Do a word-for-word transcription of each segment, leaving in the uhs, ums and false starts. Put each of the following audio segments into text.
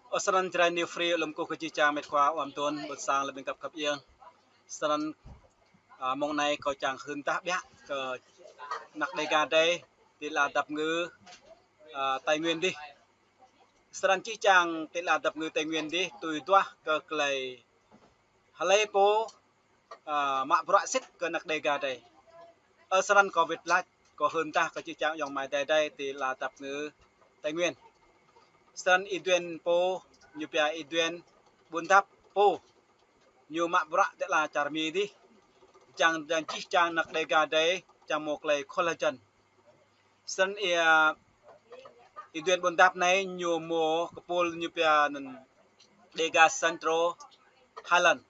Ơ, snăn Jrai New Free lŏm kơ jih jang met khua ƀuôn sang lĕ ƀing găp khăp iêng. Snăn, ơ, mông anai kâo čang hưn tah biă kơ anăk Đêga drei ti ala dap kngư, ơ, Tây Nguyên dih. Snăn jih jang ti ala dap kngư Tây Nguyên dih tui duah kơ klei hlei pô, ơ, mă bruă sĭt kơ anăk Đêga drei. Ơ, snăn kâo wĭt lač, kâo hưn tah kơ jih jang ayŏng amai adei drei ti ala dap kngư Tây Nguyên. Snăn Y Duen pô, ñu pia Y Duen Ƀuôn Dap pô, ñu mă bruă ti ala čar Mi dih. Čang, čang jih jang anăk Đêga drei čang mâo klei khul hơjăn. Snăn Y, Y Duen Ƀuôn Dap anei ñu mâo kơpul ñu pia anăn Đêga Central Highland.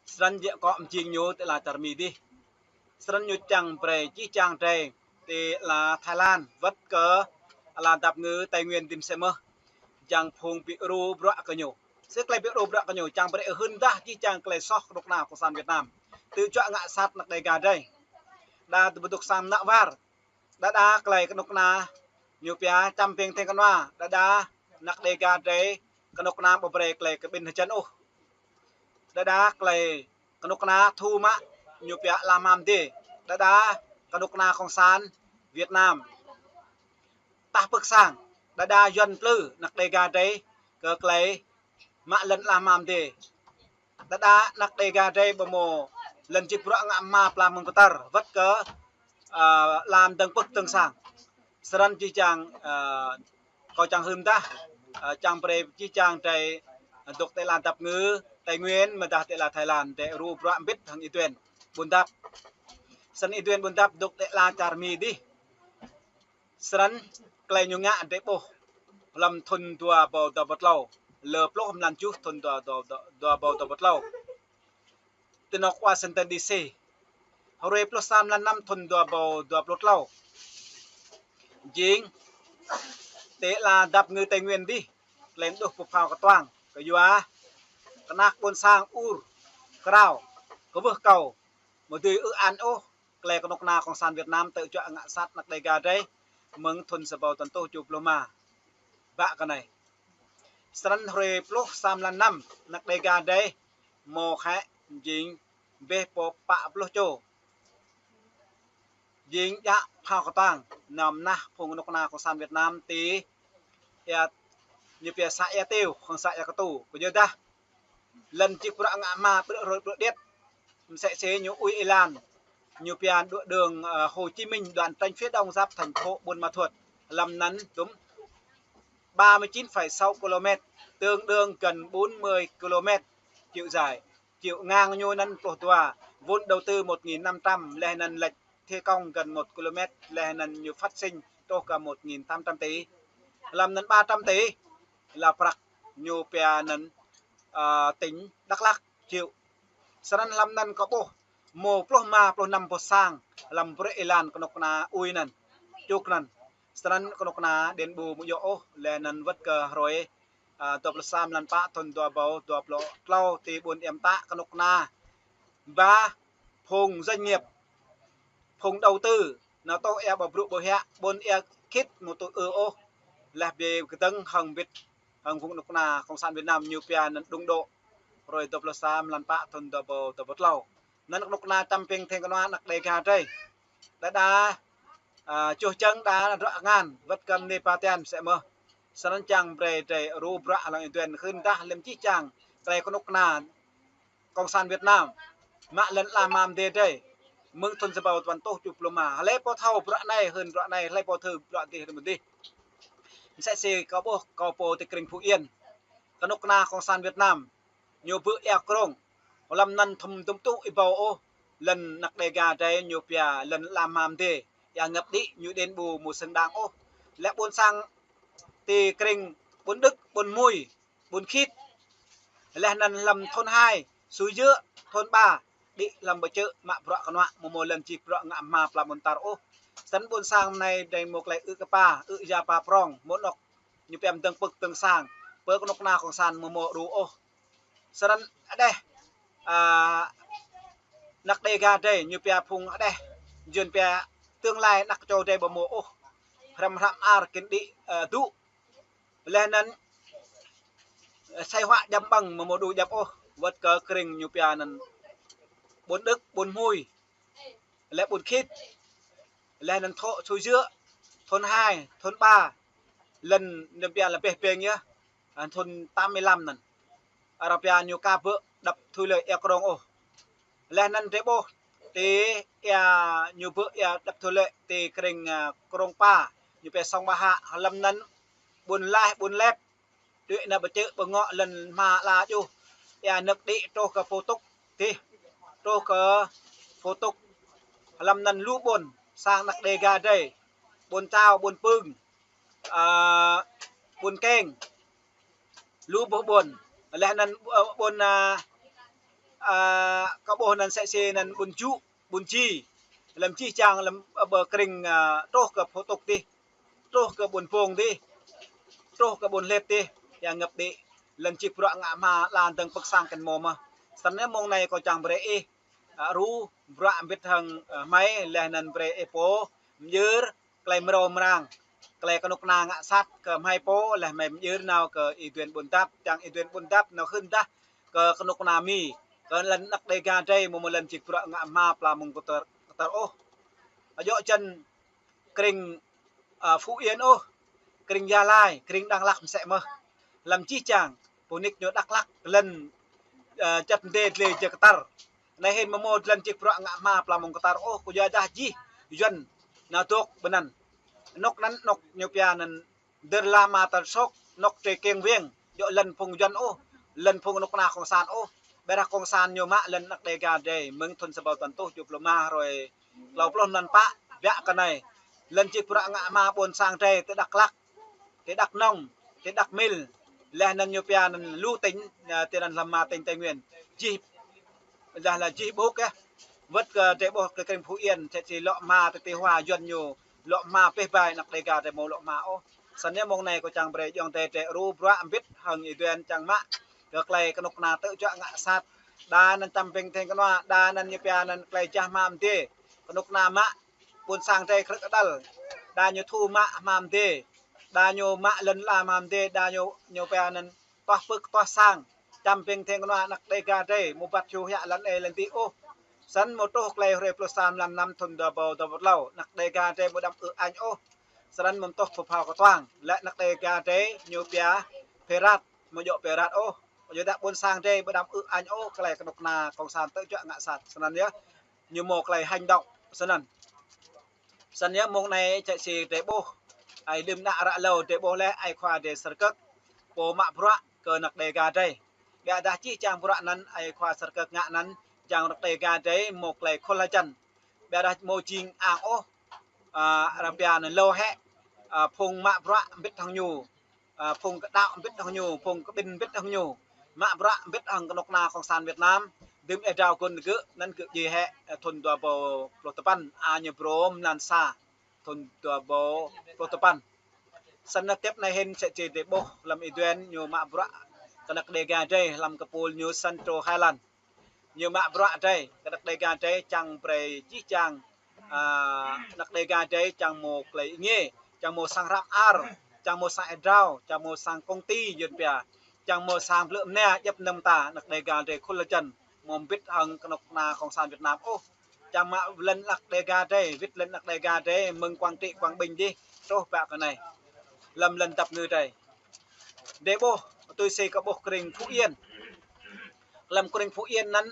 Snăn jĕ kŏ mjing ñu ti ala čar Mi dih. Snăn ñu čang brei jih jang drei ti ala Thái Lan wăt kơ ala dap kngư Tây Nguyên dih msĕ mơh. Čang phung bi ru bruă kơ ñu. Sĭt klei bi ru bruă kơ ñu, čang brei hưn tah jih jang klei soh knŭk kna Cộng sản Việt Nam tui čuă ngă sat anăk Đêga drei. Đa tơ ƀu dôk sang mơnă war. Đa đa klei knŭk kna ñu pia čăm ping thing kơnua, đa đa anăk Đêga drei knŭk kna ƀu brei klei kơ ƀĭn hơjăn ôh. Đa đa klei knŭk kna thu mă ñu pia ala hmam dê, đa đa knŭk kna Cộng sản Việt Nam tah pơ̆k sang, đa đa Yuăn plư anăk Đêga drei kơ klei mă lŏn ala hmam dê. Đa đa anăk Đêga drei ƀu mâo lŏn jik bruă ngă hma pla mơ̆ng kơtar wăt kơ, ơ, ala dơ̆ng pơ̆k dơ̆ng sang. Snăn jih jang, ơ, kâo čang hưn tah, ơ, čang brei jih jang drei dôk ti ala dap kngư Tây Nguyên, mơdah ti ala Thái Lan, drei ru bruă mbĭt hăng Y Duen Ƀuôn Dap. Snăn Y Duen Ƀuôn Dap dôk ti ala čar Mi dih. Snăn klei ñu ngă drei ƀuh hlăm thŭn dua êbâo dua pluh tlâo, lơ pluh mlan tơjuh thŭn dua, dua, dua, dua êbâo dua pluh tlâo. Ti anôk Washington D C. Hruê pluh sa mlan năm thŭn dua êbâo dua pluh tlâo. Jing ti ala dap kngư Tây Nguyên dih, klei mđuh pơphao kơtuang, kyua kơnăk ƀuôn sang ur, krao, kwưh kâo, amâo dưi ư an ôh klei knŭk kna Cộng sản Việt Nam tui čuă ngă sat anăk Đêga drei mơ̆ng thŭn sa êbâo tơjuh pluh êma. Ƀă kơ anei. Snăn hruê pluh sa mlan năm anăk Đêga drei mâo khĕ jing ƀĕ pô pă pluh čô. Jing djă phao kơtuang, nao mnah phung knŭk kna Cộng sản Việt Nam ti, ia, ñu pia xã Ia Tiêu, hŏng xã Ia Ktu. Kyuadah lŏn jik bruă ngă hma bruă rơi bruă điêt. Msĕ si ñu ui êlan, ñu pia đoạn đường, ờ, Hồ Chí Minh, đoạn tránh phía đông giáp thành phố Buôn Ma Thuột. Hlăm anăn dŭm ba mươi chín phẩy sáu ki-lô-mét, tương đương gần bốn mươi ki-lô-mét chiều dài. Chiều ngang ñu anăn pluh dua, vốn đầu tư một nghìn năm trăm, leh anăn lệch thi công gần một ki-lô-mét, leh anăn ñu phát sinh truh kơ một nghìn tám trăm tỷ. Hlăm anăn ba trăm tỷ là prăk ñu pia anăn, ơ, tỉnh Đắk Lắk chịu. Snăn hlăm anăn kâo ƀuh mâo pluh êma pluh năm boh sang hlăm bruă êlan knŭk kna ui anăn, čuk anăn. Snăn knŭk kna Đen Ƀu amâo djŏ ôh, leh anăn wăt kơ hruê, ơ, dua pluh sa mlan pă thŭn dua êbâo dua pluh tlâo ti ƀuôn Ia Mtă knŭk kna ba phung doanh nghiệp, phung đầu tư, nao tŭ ia ƀu brŭ ƀu hiăk, ƀuôn ia khĭt amâo tŭ ư ôh. Leh bi kdơ̆ng hŏng mbĭt hŏng phung knŭk kna Cộng sản Việt Nam ñu pia anăn đung đô. Hruê dua pluh sa mlan pă thŭn dua êbâo dua pluh tlâo. Anăn knŭk kna čăm ping thing kơnua anăk Đêga drei. Đa đa, ơ, čuh čơ̆ng đa ruă ngăn, wăt kơ mni pơtian msĕ mơh. Snăn čang brei drei ru bruă hlŏng Y Duen hưn tah lăm jih jang klei knŭk kna Cộng sản Việt Nam mă lŏn ala hmam dê drei mơ̆ng thŭn sa êbâo tơjuh pluh êma. Hlei pô thâo bruă anei, hưn bruă anei, hlei pô thâo bruă dih, hưn bruă dih. Msĕ si kâo ƀuh, kâo pô ti krĭng Phú Yên. Knŭk kna Cộng sản Việt Nam ñu bư̆ ia krông. Hlăm anăn thŭn dŭm tŭ êbâo ôh, lŏn anăk Đêga drei ñu pia lŏn ala hmam dê, ia ngăp đĭ, ñu Đen Ƀu amâo xứng đáng ôh. Leh ƀuôn sang ti krĭng Ƀuôn Đức, Ƀuôn Mui, Ƀuôn Khit. Leh anăn hlăm thôn hai, Sui Dưă, thôn ba, đĭ hlăm ƀă čư̆ mă bruă kơnuă, amâo mâo lŏn jik bruă ngă hma pla ƀôn tar ôh. Snăn ƀuôn sang anei drei mâo klei ư̆ kơpa, ư̆ ya pa prŏng, mơ̆ng anôk ñu pia mdơ̆ng pơ̆k dơ̆ng sang, pơ knŭk kna Cộng sản amâo mâo ru ôh. Snăn hđeh, ơ, anăk Đêga drei, ñu pia phung hđeh, Yuăn pia tương lai anăk čô drei ƀu mâo ôh. Hrăm hrăm ar kĭn đĭ, ơ, dŭ. Leh anăn Sai hua djăm ƀơ̆ng mơ̆ mơ̆ đu djăp ôh, wơ̆t kơ krĭng ñu pia anŭn Ƀuôn Đưk, Ƀuôn Hmui, lĕ Ƀuôn Khit, lĕ anŭn Thŏ Sui Jơ̆, thôn hai, thôn ba, lŏn ñu pia lĕ bĕ peng yơh, thôn tám mươi lăm anŭn. Arăng pia ñu ka bơ̆ đập thủy lợi Ea Krông ôh. Lĕ anŭn drơi ƀôh, ti ea ñu bơ̆ ea đập thủy lợi ti krĭng, a, Krông Pa, ñu pia Sông Ba Hă, hlăm anŭn Ƀuôn Laih, Ƀuôn Lep, đuaĭ nao pơčeh pơngŏ lŏn hma ala djuh, ea nơ̆k đĭ truh kơ Phú Túc, tih, truh kơ Phú Túc, hlăm anŭn lu ƀuôn sang anăk Đêga drơi, Ƀuôn Čao, Ƀuôn Pưng, a, Ƀuôn Keng, lu boh ƀuôn. Lĕ anŭn, ơ, ƀuôn, a, a, kơ ƀuôn anŭn sĕ sĕ anŭn Ƀuôn Jŭ, Ƀuôn Ji. Lăm jih jang lăm, ơ, ƀơi krĭng, a, truh kơ Phú Túc tih, truh kơ Ƀuôn Pông tih, truh kơ Ƀuôn Lep tih, ea ngăp đĭ. Lŏn čih bruă ngă hma ala dơ̆ng pơ̆k sang kăn mơ̆ mơ̆. Snăn mông anai kâo čang brơi ih, a, ru bruă mbĭt hăng, a, hmei, lĕ anŭn brơi ih pô mơyơr tơlơi mrâo mrang, tơlơi kơnuk kơna ngă sat kơ hmei pô, lĕ hmei mơyơr nao kơ Y Duen Ƀuôn Dap, čang Y Duen Ƀuôn Dap nao hưn dah kơ kơnuk kơna Mi, kơ lŏn anăk Đêga drơi mơ̆ mơ̆ lŏn čih bruă ngă hma pla mơ̆ng kơtor, kơtor ôh. Djŏ čăn krĭng, a, Phú Yên ôh, krĭng Gia Lai, krĭng Đắk Lắk mơsĕ mơh. Lăm jih jang, pơnik ñu Đắk Lắk, lŏn, a, čăt mdê dlê jơ kơtar. Anai hĭn mơ̆ mơ̆ lŏn čih bruă ngă hma pla mơ̆ng kơtar ôh, kơ yua dah jih Yuăn nao dŏ ƀơi anŭn. Anŏ anŭn, anŏ ñu pia anŭn Dơr La Ma Tơr Sôk, anŏ Trê Kiên Wiêng, djŏ lŏn phung Yuăn ôh, lŏn phung kơnuk kơna Cộng sản ôh. Ƀiădah Cộng sản ñu mă lŏn anăk Đêga drơi, mơ̆ng thŭn sa rơbâo tơpăn êtuh tơjuh pluh rơma hrơi klâo pluh anŭn pă, biă kơ anai. Lŏn čih bruă ngă hma ƀuôn sang drơi, ti Đắk Lắk, ti Đắk Nông, ti Đắk Mil, lĕ anŭn ñu pia anŭn lu tỉnh, a, ti anŭn hlăm ma tỉnh Tây Nguyên. Jih, dah lĕ jih ƀuh kơ, wơ̆t kơ drơi ƀôh kơ krĭng Phú Yên, sĕ sĕ lŏ hma ti, ti hua Yuăn ñu, lŏ hma pĕh bai anăk Đêga drơi mơ̆ lŏ hma ôh. Snăn mông anai kâo čang brơi ayŏng adơi drơi ru bruă mbĭt hăng Y Duen čang mă kơ tơlơi kơnuk kơna tơl juă ngă sat. Đa anŭn čăm ping theng kơnua, đa anŭn ñu pia anŭn tơlơi jah hma mdê. Kơnuk kơna mă ƀuôn sang drơi krư̆ kơđăl. Đa ñu thu mă hma mdê. Đa ñu mă lŏn ala hma mdê, đa ñu, ñu pia anŭn tuah pưk, tuah sang. Čăm ping theng kơnua anăk Đêga drơi, mơ̆ ƀăt hiu hiă lŏn ê lŏn dih ôh. Snăn mơ̆ truh tơlơi hrơi pluh sa mlan năm thŭn dua rơbâo dua pluh klâo, anăk Đêga drơi mơ̆ đăm ư añ ôh. Snăn mơ̆ tuh pơphao kơtuang, lĕ anăk Đêga drơi ñu pia pirate, mơ̆ djŏ pirate ôh. Yua dah ƀuôn sang drơi mơ̆ đăm ư añ ôh, tơlơi kơnuk kơna Cộng sản tơl juă ngă sat. Snăn yơh, ñu mơ̆ tơlơi hành động, snăn. Snăn yơh mông anai sĕ sĕ drơi ƀôh, ai đưm đă ră hlâo drơi ƀôh lĕ ai khua drơi Sơr Kơk, pô mă bruă kơ anăk Đêga drơi. Ƀiădah jih jang bruă anŭn ai khua Sơr Kơk ngă anŭn, jang anăk Đêga drơi mơ̆ tơlơi khul hơjăn. Ƀiădah mơ̆ jing ang ôh, a, arăng pia anŭn hlâo hĕ, a, phung mă bruă mbĭt hăng ñu, a, phung kơđao mbĭt hăng ñu, phung kơƀĭn mbĭt hăng ñu, mă bruă mbĭt hăng kơnuk kơna Cộng sản Việt Nam, dưm ê drao gŭn gơ̆, anŭn gơ̆ djai hĕ, a, thŭn dua rơbâo pluh tơpăn, a, ñu brôm mlan sa, thŭn dua rơbâo pluh tơpăn. Snăn tep anai hĭn sĕ sĕ drơi ƀôh lăm Y Duen ñu mă bruă kơ anăk Đêga drơi lăm kơpul ñu Central Highland. Ñu mă bruă drơi, kơ anăk Đêga drơi čang brơi jih jang, a, anăk Đêga drơi čang mơ̆ tơlơi êngiê, čang mơ̆ sang hră mơar, čang mơ̆ sang ê drao, čang mơ̆ sang công ty Yuăn pia, čang mơ̆ sang blư̆ mnia djŏp mơnơ̆ng mơta, anăk Đêga drơi khul hơjăn, mơ̆ mbĭt hăng kơnuk kơna Cộng sản Việt Nam ôh. Čang mă lŏn anăk Đêga drơi, wĭt lŏn anăk Đêga drơi, mơ̆ng Quảng Trị, Quảng Bình dih, truh pă kơ anai. Lăm lŏn dap ngư drơi. Drơi ƀôh, tui si kơ ƀôh krĭng Phú Yên. Lăm krĭng Phú Yên anŭn,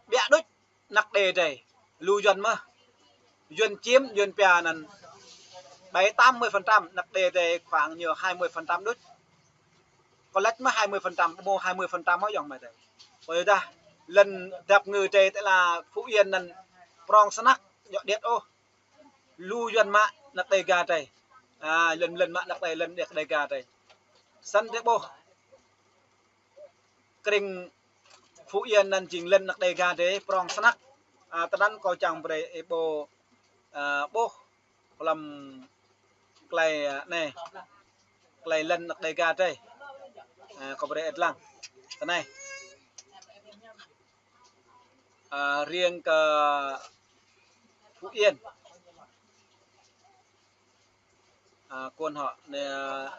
biă đôč anăk Đê drơi, lu Yuăn mơh. Yuăn chiếm, Yuăn pia anŭn bảy tám mươi phần trăm, anăk Đê drơi khoảng ñu hai mươi phần trăm đôč. Kơ lĕ mơ̆ hai mươi phần trăm, mơ̆ hai mươi phần trăm mơ̆ ayŏng amai adơi. Ƀiădah lŏn dap ngư drơi tơl Phú Yên anŭn prong snăk, djŏ điêt ôh. Lu Yuăn mă anăk Đêga drơi. A, lŏn, lŏn mă anăk Đê, lŏn anăk Đêga drơi. Snăn drơi ƀôh krĭng Phú Yên anŭn jing lŏn anăk Đêga drơi prong snăk. A, tơdang kâo čang brơi ih ƀuh, a, ƀuh lăm tơlơi, a, anai, tơlơi lŏn anăk Đêga drơi. A, kâo brơi ih lăng. Tơ anai. A, riêng kơ Phú Yên. A, kơ anŏ anai, a,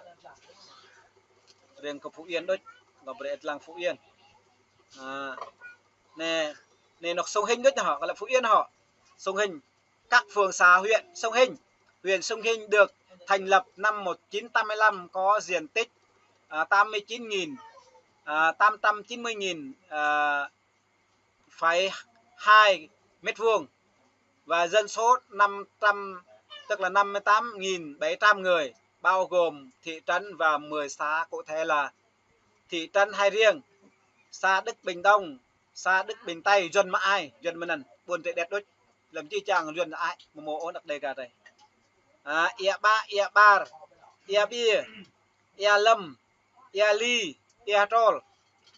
Riêng kơ Phú Yên đôč, kơ brơi ĕt lăng Phú Yên. À, anai, anai anŏ Sông Hinh đôč hŏ, kơ lĕ Phú Yên hŏ. Sông Hinh, các phường xã huyện Sông Hinh. Huyện Sông Hinh được thành lập năm một chín tám mươi lăm, có diện tích, à, tám mươi chín nghìn, à, tám trăm chín mươi nghìn, à, phẩy hai mét vuông và dân số năm trăm, tức là năm mươi tám nghìn bảy trăm người, bao gồm thị trấn và mười xã, cụ thể là thị trấn Hai Riêng, xã Đức Bình Đông, xã Đức Bình Tây, Yuăn mă ai, Yuăn mơnăn, ƀuôn tê đet đôč, lăm čih čang Yuăn ai, mơmô ôn đăk đê ga tê. À, Ia Ƀă, Ia Ƀar, Ia Ƀiê, Ia Lâm, Ia Ly, Ia Trol.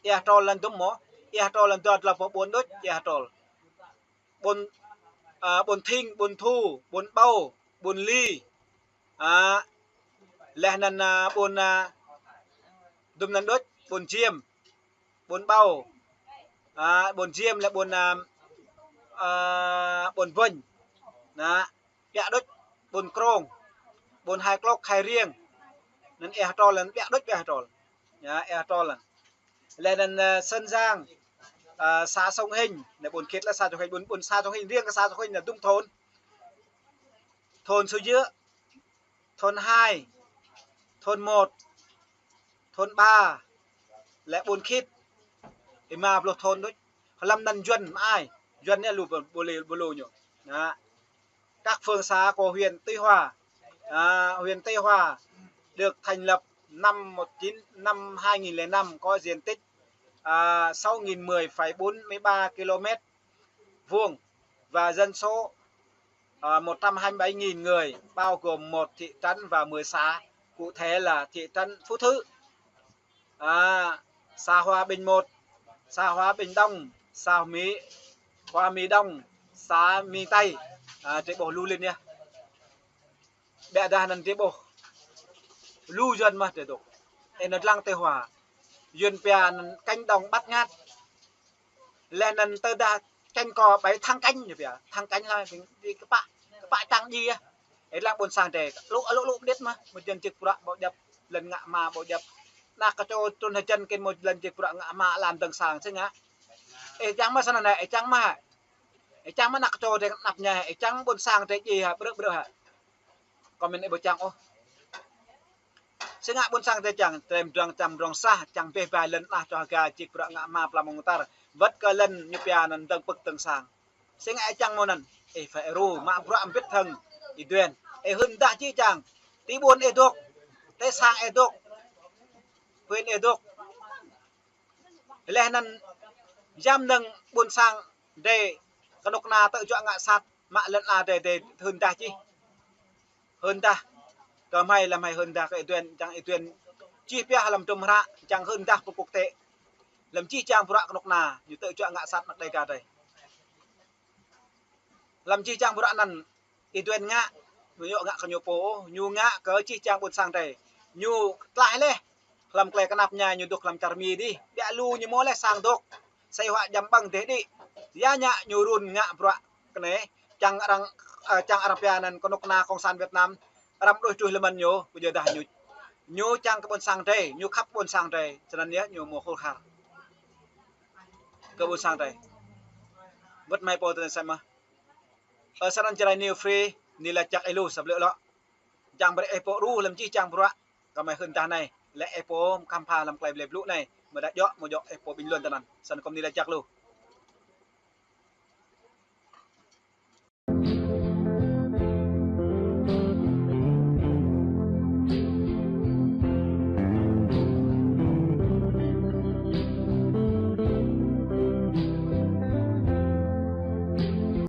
Ia Trol lăn dŭm mơ̆, Ia Trol lăn dua dlao pơ ƀuôn đôč, Ia Trol. Ƀuôn, à, Ƀuôn Thing, Ƀuôn Thu, Ƀuôn Ƀâo, Ƀuôn Ly. À, leh anăn, à, ƀuôn, à, dŭm anăn đôč, Ƀuôn Diêm, Ƀuôn Ƀâo. À, Ƀuôn Diêm lĕ ƀuôn, à, à, Ƀuôn Vinh. Anăn, ƀiă đôč, Ƀuôn Krông, Ƀuôn Hai Klôk, Hai Riêng. Anăn Ia Trol lăn ƀiă đôč, Ia Trol. Anăn, Ia Trol lăn. Leh anăn, à, Sơn Giang, à, xã Sông Hinh, lĕ ƀuôn khĭt lĕ xã Sông Hinh, ƀuôn, ƀuôn xã Sông Hinh, riêng kơ xã Sông Hinh lĕ dŭm thôn. Thôn Sô Jư̆, thôn hai, thôn một, thôn ba, lĕ ƀuôn khĭt, êma pluh thôn đôč. Hlăm anăn Yuăn mă ai, Yuăn anai lu ƀu, ƀu lu, ƀu lu ñu. Anăn. Các phường xã của huyện Tuy Hòa. À, huyện Tuy Hòa được thành lập năm một chín, năm hai nghìn lẻ năm, có diện tích, à, sáu nghìn mười phẩy bốn mươi ba ki-lô-mét vuông và dân số, à, một trăm hai mươi bảy nghìn người, bao gồm một thị trấn và mười xã, cụ thể là thị trấn Phú Thứ, à, xã Hòa Bình một, xã Hòa Bình Đông, xã Mỹ, Hòa Mỹ Đông, xã Mỹ Tây. À, drei ƀuh lu lin yơh. Ƀiădah anăn drei ƀuh lu Yuăn mơh drei dôk. Ê, anăn lăng Tây Hòa. Yuăn pia anăn cánh đồng bát ngát. Leh anăn tơdah čanh kơ ƀai thăng cánh ñu pia. Thăng cánh lĕ, ti, ti kpă, kpă čang djai yơh. Ê, lăng ƀuôn sang drei, lu, lu, lu đet mơh, mơ̆ jăn jik bruă ƀu djăp, lăn ngă hma ƀu djăp. Ană kơ čô trŭn hơjăn kơ mơ̆ jăn jik bruă ngă hma lăm dơ̆ng sang si ngă. Ê, čang mơ̆ snăn hă, ê, čang mơ̆ hă. Ê, čang mơ̆ ană kơ čô drei anăp ñai, ê, čang ƀuôn sang drei djai hă, brư̆ brư̆ hă. Kơ mĭn ê ƀu čang ôh. Si ngă ƀuôn sang drei čang, drei mdrŏng čang mdrŏng sah, čang bĕ ƀai lăn ană čô hơga jik bruă ngă hma pla mơ̆ng tar. Wơ̆t kơ lăn ñu pia anăn dơ̆ng pơ̆k dơ̆ng sang. Si ngă ê čang mơ̆ anăn, ê phải ru, mă bruă mbĭt hăng Y Duen. Ê hưn dah čih čang, ti ƀuôn ê dôk, ti sang ê dôk, huyện ê dôk. Leh anăn yăm nơ̆ng ƀuôn sang drei kơnuk kơna tơjuă ngă sat, mă lăn ala drei, drei hưn dah čih. Hưn dah. Kơ hmei lăm hmei hưn dah kơ Y Duen, čang Y Duen čih pioh lăm tum hră, čang hưn dah pơkŭk tĕ. Lăm čih čang bruă kơnuk kơna, ñu tơjuă ngă sat anăk Dega drei. Lăm čih čang bruă anăn, Y Duen ngă, ñu yơh ngă kơ ñu pô, ñu ngă kơ čih čang ƀuôn sang drei. Ñu tlaih leh, hlăm klei knap mñai ñu dôk hlăm čar Mi dih. Ƀiă lu ñu mơ̆ leh sang dôk. Sei huă jăm ƀơ̆ng dêh đĭ. Ya ñă ñu run ngă bruă kơ anei, čang arăng, ơ, čang arăng pia anăn kơnuk kơna Cộng sản Việt Nam, arăng đuaĭ truh lơmăn ñu, ƀu djơ̆ dah ñu. Ñu čang kơ ƀuôn sang drei, ñu khăp ƀuôn sang drei, snăn yơh ñu mơ̆ hur har kơ ƀuôn sang drei. Wơ̆t hmei pô tơnăn sem mơh. Ơ, snăn Jrai New Free, anei lač jăk ih lu sa blư̆ lŏ. Čang brơi ih pô ru lăm čih čang bruă, kơ hmei hưn dah anei, lĕ ih pô khăm pha lăm klei blei blŭ anei, mơ̆ dah djŏ, mơ̆ djŏ ih pô bình luận tơnăn. Snăn kơ anei lač jăk lu.